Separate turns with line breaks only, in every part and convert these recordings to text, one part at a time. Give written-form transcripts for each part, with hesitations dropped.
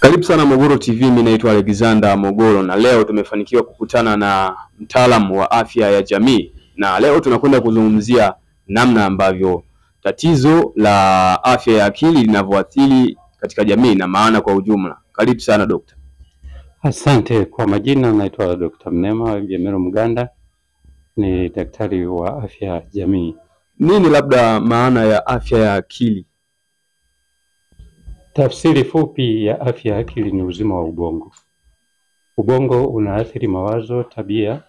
Karibu sana Mogoro TV, mimi naitwa Alexander Mogoro na leo tumefanikiwa kukutana na mtaalamu wa afya ya jamii, na leo tunakwenda kuzungumzia namna ambavyo tatizo la afya ya akili linavyoathiri katika jamii na maana kwa ujumla. Karibu sana dokta.
Asante. Kwa majina naitwa Dr. Mnema Jemero Mganda, ni daktari wa afya ya jamii.
Nini labda maana ya afya ya akili?
Tafsiri fupi ya afya ya akili ni uzima wa ubongo. Ubongo unaathiri mawazo, tabia,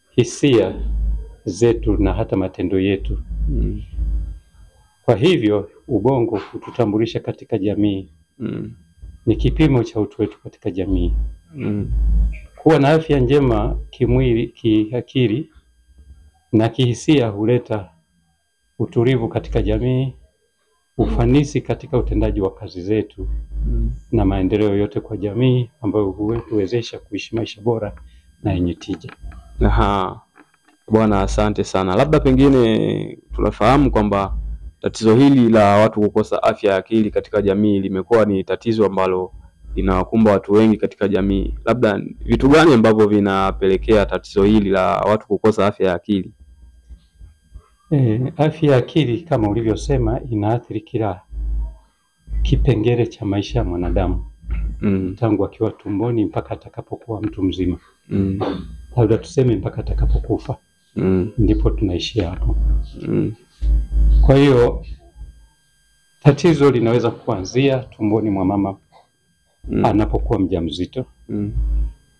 hisia zetu na hata matendo yetu. Kwa hivyo ubongo hututambulisha katika jamii. Ni kipimo cha utu wetu katika jamii. Kuwa na afya njema kimwili, kiakili na kihisia huleta utulivu katika jamii, ufanisi katika utendaji wa kazi zetu na maendeleo yote kwa jamii ambayo hutuwezesha kuishi maisha bora na yenye tija.
Aha. Bwana, asante sana. Labda pengine tunafahamu kwamba tatizo hili la watu kukosa afya ya akili katika jamii limekuwa ni tatizo ambalo linawakumba watu wengi katika jamii. Labda vitu gani ambavyo vinapelekea tatizo hili la watu kukosa afya ya akili?
Afya ya akili kama ulivyosema inaathiri kila kipengele cha maisha ya mwanadamu tangu akiwa tumboni mpaka atakapokuwa mtu mzima. Labda tuseme mpaka atakapokufa. Ndipo tunaishia hapo. Kwa hiyo tatizo linaweza kuanzia tumboni mwa mama anapokuwa mjamzito.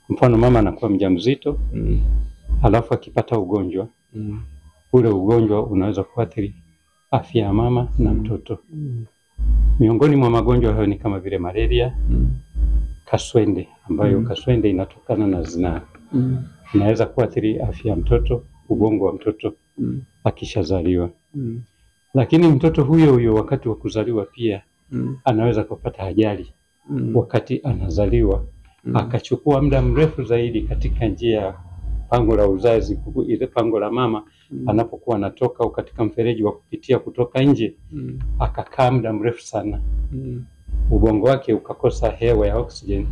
Mfano, mama anakuwa mjamzito, alafu akipata ugonjwa, ule ugonjwa unaweza kuathiri afya ya mama na mtoto. Miongoni mwa magonjwa hayo ni kama vile malaria, kaswende ambayo kaswende inatokana na zinaa. Inaweza kuathiri afya ya mtoto, ubongo wa mtoto akishazaliwa. Lakini mtoto huyo huyo wakati wa kuzaliwa pia anaweza kupata ajali wakati anazaliwa, akachukua muda mrefu zaidi katika njia ya pango la uzazi, ile pango la mama anapokuwa anatoka au katika mfereji wa kupitia kutoka nje, akakaa muda mrefu sana, ubongo wake ukakosa hewa ya oxygen.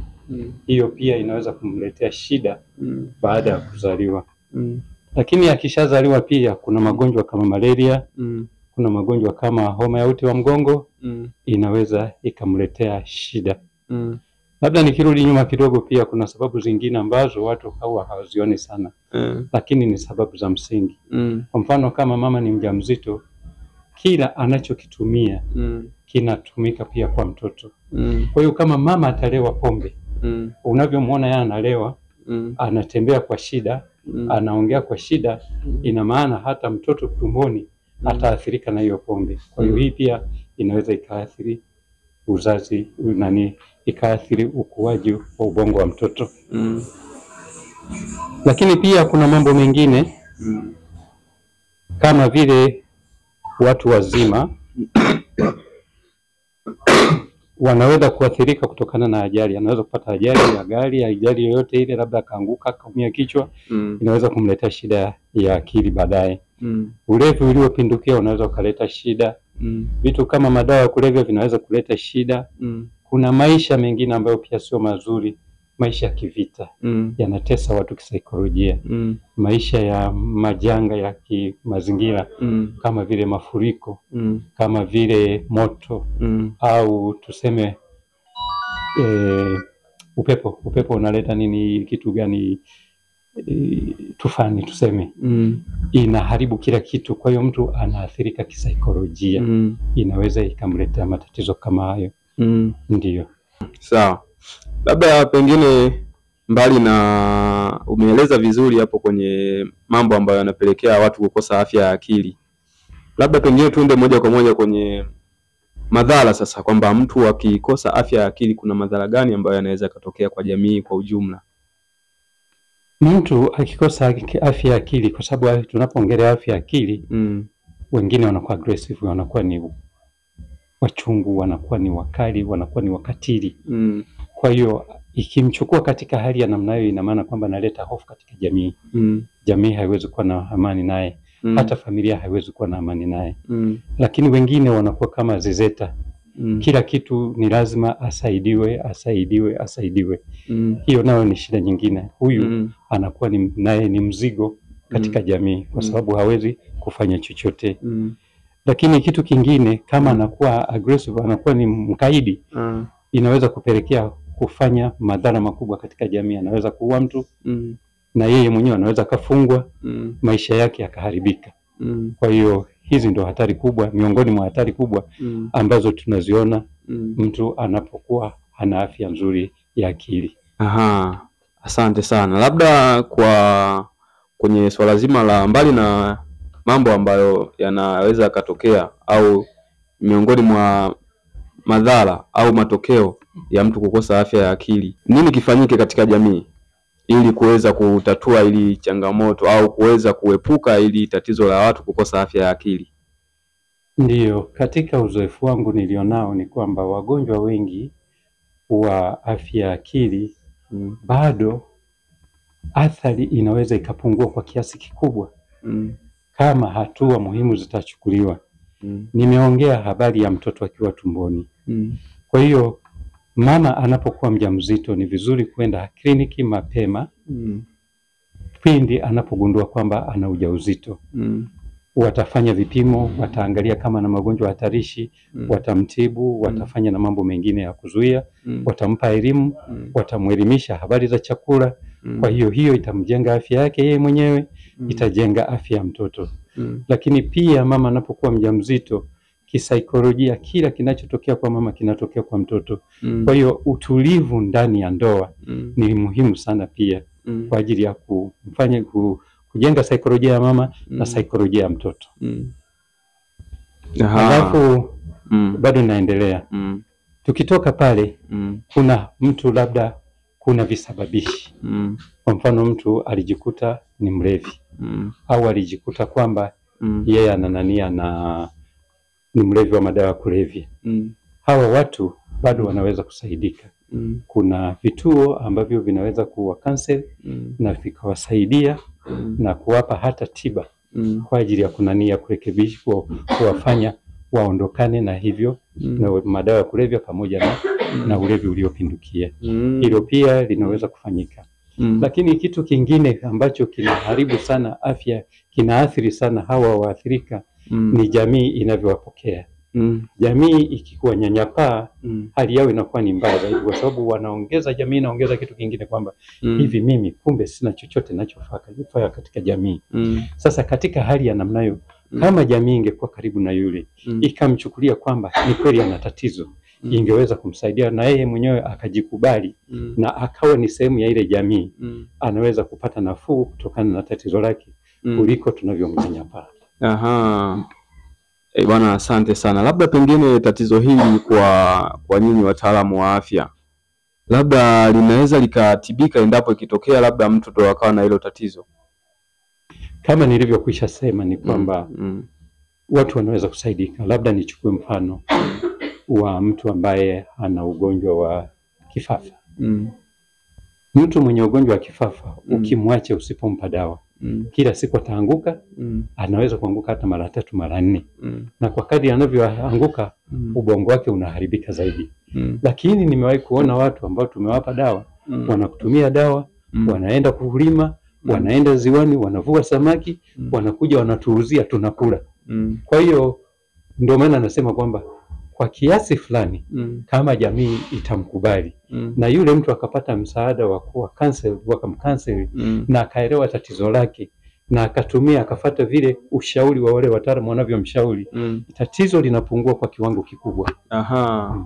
Hiyo pia inaweza kumletea shida baada ya kuzaliwa. Lakini akishazaliwa pia kuna magonjwa kama malaria, kuna magonjwa kama homa ya uti wa mgongo, inaweza ikamletea shida. Labda nikirudi nyuma kidogo, pia kuna sababu zingine ambazo watu hawa hawazioni sana, lakini ni sababu za msingi. Kwa mfano, kama mama ni mjamzito, kila anachokitumia kinatumika pia kwa mtoto. Kwa hiyo kama mama atalewa pombe, unavyomuona yeye analewa, anatembea kwa shida, anaongea kwa shida, ina maana hata mtoto tumboni ataathirika na hiyo pombe. Kwa hiyo hii pia inaweza ikaathiri uzazi, ikaathiri ukuaji wa ubongo wa mtoto. Lakini pia kuna mambo mengine kama vile watu wazima wanaweza kuathirika kutokana na ajali. Anaweza kupata ajali ya gari, ajali yoyote ile, labda akaanguka akaumia kichwa, inaweza kumletea shida ya akili baadaye. Ulevi uliopindukia unaweza ukaleta shida. Vitu kama madawa ya kulevya vinaweza kuleta shida. Kuna maisha mengine ambayo pia sio mazuri, maisha ya kivita yanatesa watu kisaikolojia. Maisha ya majanga ya kimazingira kama vile mafuriko, kama vile moto, au tuseme upepo. Upepo unaleta nini, kitu gani, tufani tuseme, inaharibu kila kitu. Kwa hiyo mtu anaathirika kisaikolojia, inaweza ikamletea matatizo kama hayo. Ndiyo.
Sawa. Labda pengine mbali na umeeleza vizuri hapo kwenye mambo ambayo yanapelekea watu kukosa afya ya akili, labda pengine tuende moja kwa moja kwenye madhara sasa, kwamba mtu akikosa afya ya akili kuna madhara gani ambayo yanaweza katokea kwa jamii kwa ujumla?
Mtu akikosa afya ya akili, kwa sababu tunapoongelea afya ya akili wengine wanakuwa aggressive, wanakuwa ni wachungu, wanakuwa ni wakali, wanakuwa ni wakatili. Kwa hiyo ikimchukua katika hali ya namna hiyo, ina maana kwamba analeta hofu katika jamii. Jamii haiwezi kuwa na amani naye, hata familia haiwezi kuwa na amani naye. Lakini wengine wanakuwa kama zezeta, Kila kitu ni lazima asaidiwe, asaidiwe, asaidiwe. Hiyo nayo ni shida nyingine. Huyu anakuwa naye ni mzigo katika jamii kwa sababu hawezi kufanya chochote. Lakini kitu kingine, kama anakuwa aggressive, anakuwa ni mkaidi, inaweza kupelekea kufanya madhara makubwa katika jamii. Anaweza kuua mtu, na yeye mwenyewe anaweza kafungwa, maisha yake yakaharibika. Kwa hiyo hizi ndo hatari kubwa, miongoni mwa hatari kubwa ambazo tunaziona mtu anapokuwa hana afya nzuri ya akili.
Aha, asante sana. Labda kwa kwenye swala zima la mbali na mambo ambayo yanaweza katokea au miongoni mwa madhara au matokeo ya mtu kukosa afya ya akili, nini kifanyike katika jamii ili kuweza kutatua ili changamoto au kuweza kuepuka ili tatizo la watu kukosa afya ya akili?
Ndiyo, katika uzoefu wangu nilionao ni kwamba wagonjwa wengi wa afya ya akili bado athari inaweza ikapungua kwa kiasi kikubwa kama hatua muhimu zitachukuliwa. Nimeongea habari ya mtoto akiwa tumboni. Kwa hiyo mama anapokuwa mjamzito ni vizuri kwenda kliniki mapema pindi anapogundua kwamba ana ujauzito. Watafanya vipimo, wataangalia kama na magonjwa hatarishi, watamtibu, watafanya na mambo mengine ya kuzuia, watampa elimu, watamuelimisha habari za chakula. Kwa hiyo hiyo itamjenga afya yake yeye mwenyewe, itajenga afya ya mtoto. Lakini pia mama anapokuwa mjamzito, kisaikolojia kila kinachotokea kwa mama kinatokea kwa mtoto. Kwa hiyo utulivu ndani ya ndoa ni muhimu sana pia kwa ajili ya kumfanya kujenga saikolojia ya mama na saikolojia ya mtoto. Alafu bado naendelea. Tukitoka pale kuna mtu labda kuna visababishi. Kwa mfano mtu alijikuta ni mlevi au alijikuta kwamba yeye ananania na ni mlevi wa madawa ya kulevya. Hawa watu bado wanaweza kusaidika. Kuna vituo ambavyo vinaweza kuwa cancel na vikawasaidia na kuwapa hata tiba kwa ajili ya kunania kurekebisha, kuwafanya waondokane na hivyo na madawa ya kulevya pamoja na ulevi uliopindukia. Hilo pia linaweza kufanyika. Lakini kitu kingine ambacho kinaharibu sana afya, kinaathiri sana hawa waathirika ni jamii inavyowapokea. Jamii ikikuwa nyanyapaa, hali yao inakuwa ni mbaya zaidi, kwa sababu wanaongeza, jamii inaongeza kitu kingine kwamba hivi mimi kumbe sina chochote ninachofaa katika jamii. Sasa katika hali ya namna hiyo, kama jamii ingekuwa karibu na yule, ikamchukulia kwamba ni kweli ana tatizo, ingeweza kumsaidia na yeye mwenyewe akajikubali na akawa ni sehemu ya ile jamii, anaweza kupata nafuu kutokana na tatizo lake kuliko tunavyomnyanyapaa.
Aha. Bwana, asante sana. Labda pengine tatizo hili kwa nyinyi wataalamu wa afya, labda linaweza likatibika endapo ikitokea labda mtu ndo akawa na hilo tatizo?
Kama nilivyokwisha sema ni kwamba watu wanaweza kusaidika. Labda nichukue mfano wa mtu ambaye ana ugonjwa wa kifafa. Mtu mwenye ugonjwa wa kifafa ukimwacha usipompa dawa, kila siku ataanguka, anaweza kuanguka hata mara 3 mara 4. Na kwa kadri anavyoanguka ubongo wake unaharibika zaidi. Lakini nimewahi kuona watu ambao tumewapa dawa, wanakutumia dawa, wanaenda kulima, wanaenda ziwani, wanavua samaki, wanakuja wanatuuzia, tunakula. Kwa hiyo ndio maana nasema kwamba kwa kiasi fulani kama jamii itamkubali na yule mtu akapata msaada wa kuwa cancel, wakamcancel na akaelewa tatizo lake na akatumia akafuata vile ushauri wa wale wataalamu wanavyomshauri, tatizo linapungua kwa kiwango kikubwa.
Aha.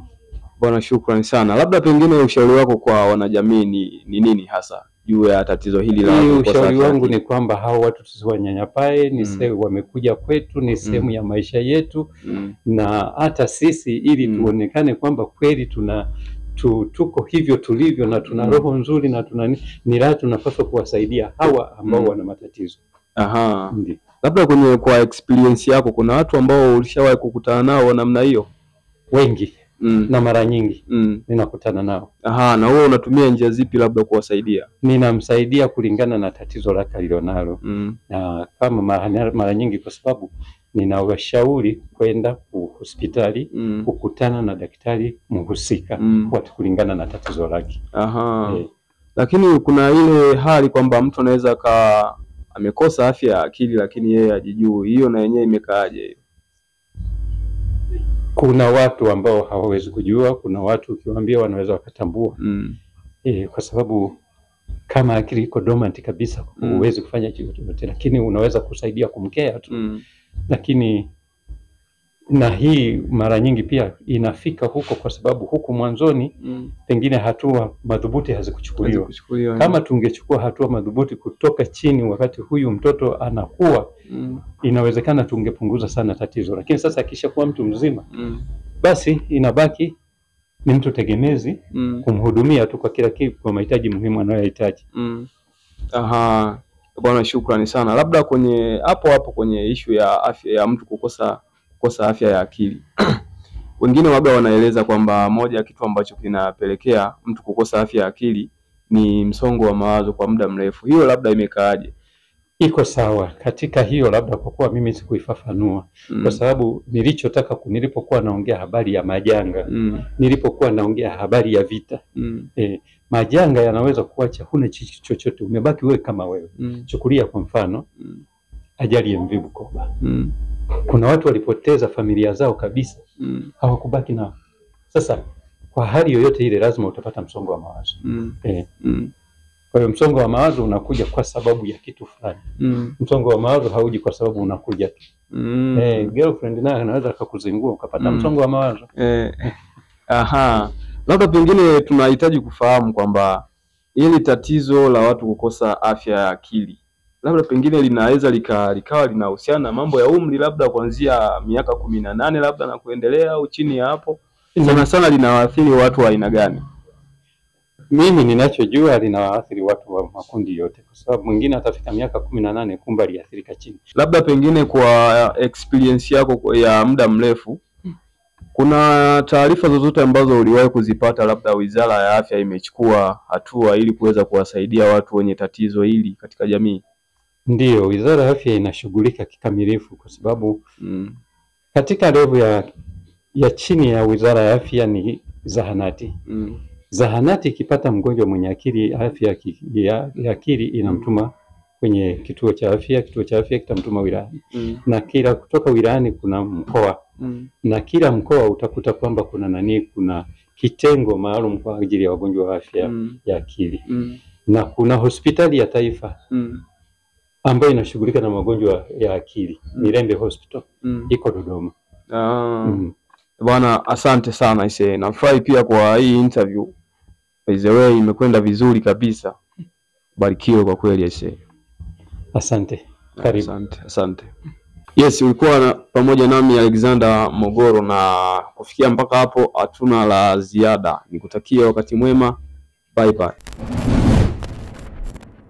Bwana, shukrani sana. Labda pengine ushauri wako kwa wanajamii ni nini hasa juu ya tatizo hili la kukosa?
Ushauri wangu ni kwamba hao watu tusiwanyanyapae, ni sehemu wamekuja kwetu, ni sehemu ya maisha yetu, na hata sisi ili tuonekane kwamba kweli tuna tuko hivyo tulivyo na tuna roho nzuri na tuna ni raha, tunapaswa kuwasaidia hawa ambao wana matatizo.
Aha. Ndiyo. Labda kwenye kwa experience yako kuna watu ambao ulishawahi kukutana nao namna hiyo?
Wengi. Na mara nyingi ninakutana nao.
Aha, na wewe unatumia njia zipi labda kuwasaidia?
Ninamsaidia kulingana na tatizo lake alilonalo. Na kama mara nyingi kwa sababu Ninawashauri kwenda hospitali kukutana na daktari mhusika kwa kulingana na tatizo lake.
Lakini kuna ile hali kwamba mtu anaweza amekosa afya ya akili lakini yeye hajijui. Hiyo na yenyewe imekaaje?
Kuna watu ambao hawawezi kujua, kuna watu ukiwaambia wanaweza wakatambua. Kwa sababu kama akili iko dormant kabisa huwezi kufanya chochote, lakini unaweza kusaidia kumkea tu. Lakini na hii mara nyingi pia inafika huko kwa sababu huku mwanzoni pengine hatua madhubuti hazikuchukuliwa. Kama tungechukua hatua madhubuti kutoka chini wakati huyu mtoto anakuwa, inawezekana tungepunguza sana tatizo. Lakini sasa akishakuwa mtu mzima, basi inabaki ni mtu tegemezi, kumhudumia tu kwa kila kitu, kwa mahitaji muhimu anayohitaji.
Aha. Bwana, shukrani sana. Labda kwenye hapo hapo kwenye issue ya afya ya mtu kukosa afya ya akili. Wengine waga wanaeleza kwamba moja kitu ambacho kinapelekea mtu kukosa afya ya akili ni msongo wa mawazo kwa muda mrefu. Hiyo labda imekaaje?
Iko sawa katika hiyo, labda kwa kuwa mimi sikuifafanua kwa sababu nilichotaka, nilipokuwa naongea habari ya majanga, nilipokuwa naongea habari ya vita, majanga yanaweza kuacha huna chochote, umebaki wewe kama wewe. Chukulia kwa mfano ajali ya MV Bukoba. Kuna watu walipoteza familia zao kabisa, hawakubaki nao. Sasa kwa hali yoyote ile lazima utapata msongo wa mawazo. Kwa hiyo msongo wa mawazo unakuja kwa sababu ya kitu fulani. Msongo wa mawazo hauji kwa sababu unakuja tu. Girlfriend naye anaweza akakuzingua ukapata msongo wa mawazo.
Aha. Labda pengine tunahitaji kufahamu kwamba hili tatizo la watu kukosa afya ya akili labda pengine linaweza likawa linahusiana na mambo ya umri, labda kuanzia miaka 18 labda na kuendelea au chini ya hapo. Sana sana linawaathiri watu wa aina gani?
Mimi ninachojua linawaathiri watu wa makundi yote, kwa sababu mwingine atafika miaka 18 kumbe aliathirika chini.
Labda pengine kwa experience yako ya muda mrefu, kuna taarifa zozote ambazo uliwahi kuzipata labda Wizara ya Afya imechukua hatua ili kuweza kuwasaidia watu wenye tatizo hili katika jamii?
Ndiyo, Wizara ya Afya inashughulika kikamilifu kwa sababu katika level ya chini ya Wizara ya Afya ni zahanati. Zahanati ikipata mgonjwa mwenye akili afya ya akili inamtuma kwenye kituo cha afya, kituo cha afya kitamtuma wilayani. Na kila kutoka wilayani kuna mkoa. Na kila mkoa utakuta kwamba kuna kuna kitengo maalum kwa ajili ya wagonjwa wa afya ya akili. Na kuna hospitali ya taifa ambayo inashughulika na magonjwa ya akili, Mirembe Hospital, iko Dodoma.
Bwana, asante sana ise. Nafurahi pia kwa hii interview. By the way, imekwenda vizuri kabisa. Barikiwe kwa kweli ise.
Asante. Karibu.
Asante, asante. Yes, ulikuwa pamoja nami Alexander Mogoro, na kufikia mpaka hapo hatuna la ziada. Nikutakia wakati mwema. Bye bye.